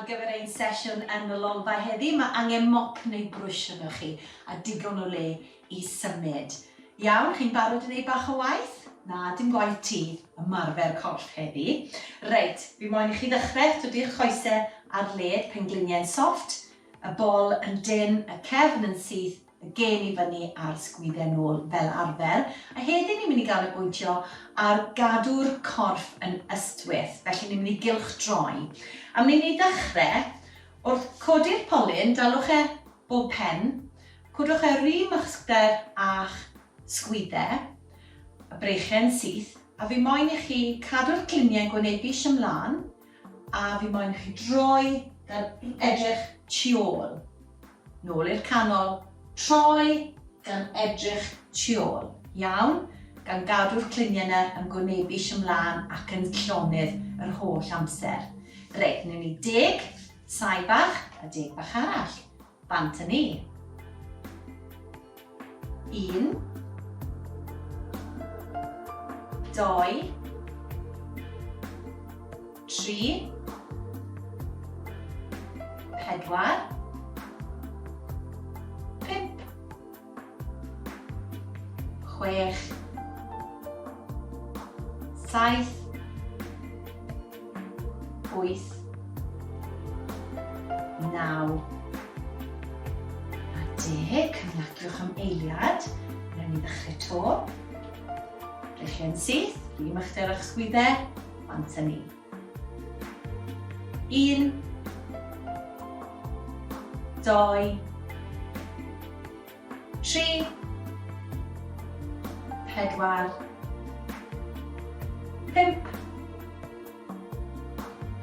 gyfer ein sesiwn yn y lolfa heddi. Mae angen mop neu brwsh arnoch chi a digon o le i symud. Iawn, chi'n barod i wneud bach o waith? Na, dim gwaith tŷ, ymarfer corff heddi. Reit, fi moyn i chi ddechrau, dodi'ch coesau ar led, pengliniau'n soft, y bol yn dynn, y cefn yn syth, y gên i fyny a'r sgwydde nôl fel arfer, a heddi ni'n mynd i ganolbwyntio ar gadw'r corff yn ystwyth, felly ni'n mynd i gylchdroi. A mynd i ddechrau wrth codi'r polyn, dalwch e bob pen, codwch e ry mychsgder a'ch sgwydde, y breichiau'n syth, a fi moyn i chi cadw'r cluniau'n gwynebu ymlaen, a fi moyn i chi droi gan edrych tu ôl. Nôl i'r canol, troi gan edrych tu ôl. Iawn? Gan gadw'r cluniau yna yn gwynebu ymlaen ac yn llonydd yr holl amser. Reit, newn ni deg saib bach a deg bach arall. Bant â ni. Un. Doi. 3, 4, 5, 6, 7, 8, 9 a 10. Ymlaciwch am eiliad. Newn ni ddechrau to. Breichiau'n syth, rhym ychder a'ch sgwyddau. Bant â ni. Un, doi, tri, pedwar, pump,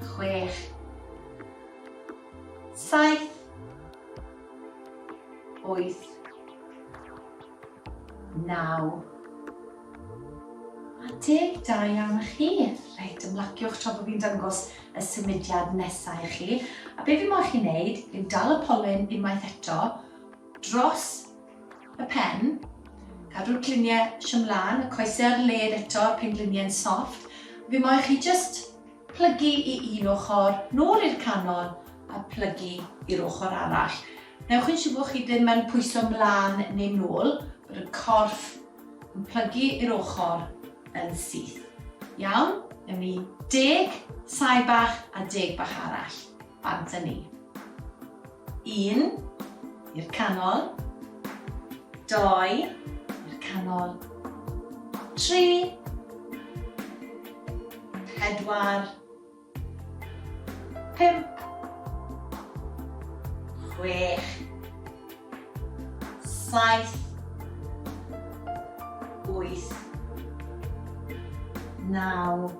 chwech, saith, wyth, 9 a 10. Da iawn chi. Reit, ymlaciwch tra bod fi'n dangos y symudiad nesaf i chi. A be fi moyn chi wneud yw dal y polyn unwaith eto dros y pen, cadw'r cluniau ymlaen, y coesau ar led eto, y pengliniau'n soft. Fi moyn chi just Plygu i un ochr, nôl i'r canol a plygu i'r ochr arall. Newch yn siŵr bod chi ddim yn pwyso mlaen neu nôl, bod y corff yn plygu i'r ochr yn syth. Iawn? Newn ni deg saib bach a deg bach arall. Bant â ni. Un, i'r canol. Doi, i'r canol. Tri, pedwar, pump, chwech, saith, wyth, naw,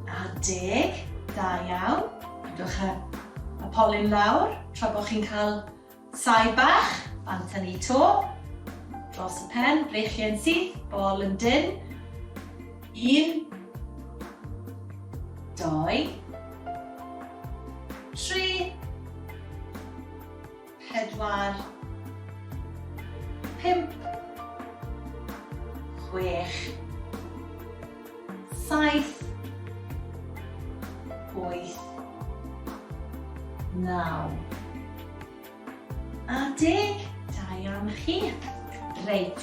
a deg. Da iawn. Cadwch y, y polyn lawr tra bod chi'n cael Saib bach, bant â ni 'to. Dros y pen, breichiau'n syth, bol yn dynn. Un, doi, tri, pedwar, pump, chwech, saith, wyth, naw, a deg. Da iawn chi. Reit,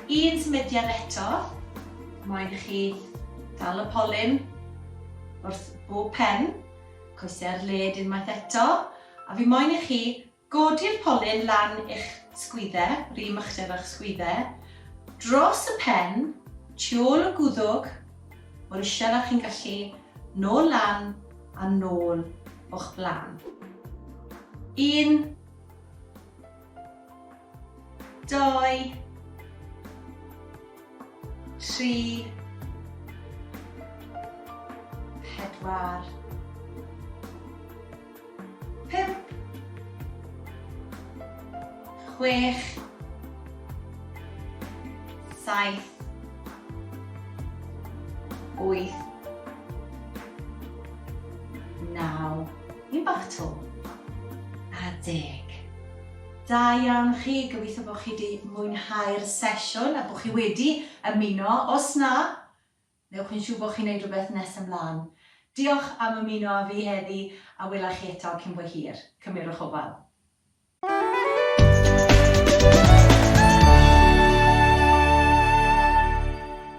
un symudiad eto. Moyn i chi dal y polyn wrth bob pen, coesau ar led unwaith eto, a fi moyn i chi Godi'r polyn lan i'ch sgwydde, rym uchder a'ch sgwydde, dros y pen, tu ôl y gwddwg, mor isel â chi'n gallu, nôl lan a nôl o'ch blaen. Un, doi, tri, pedwar, pump, chwech, saith, wyth, naw, un bach to, a deg. Da iawn chi, gobeithio bod chi wedi mwynhau'r sesiwn a bod chi wedi ymuno. Os na, Newch yn siŵr bod chi'n neud rhywbeth nes ymlaen. Diolch am ymuno â fi heddi a wela chi eto cyn bo hir. Cymerwch ofal.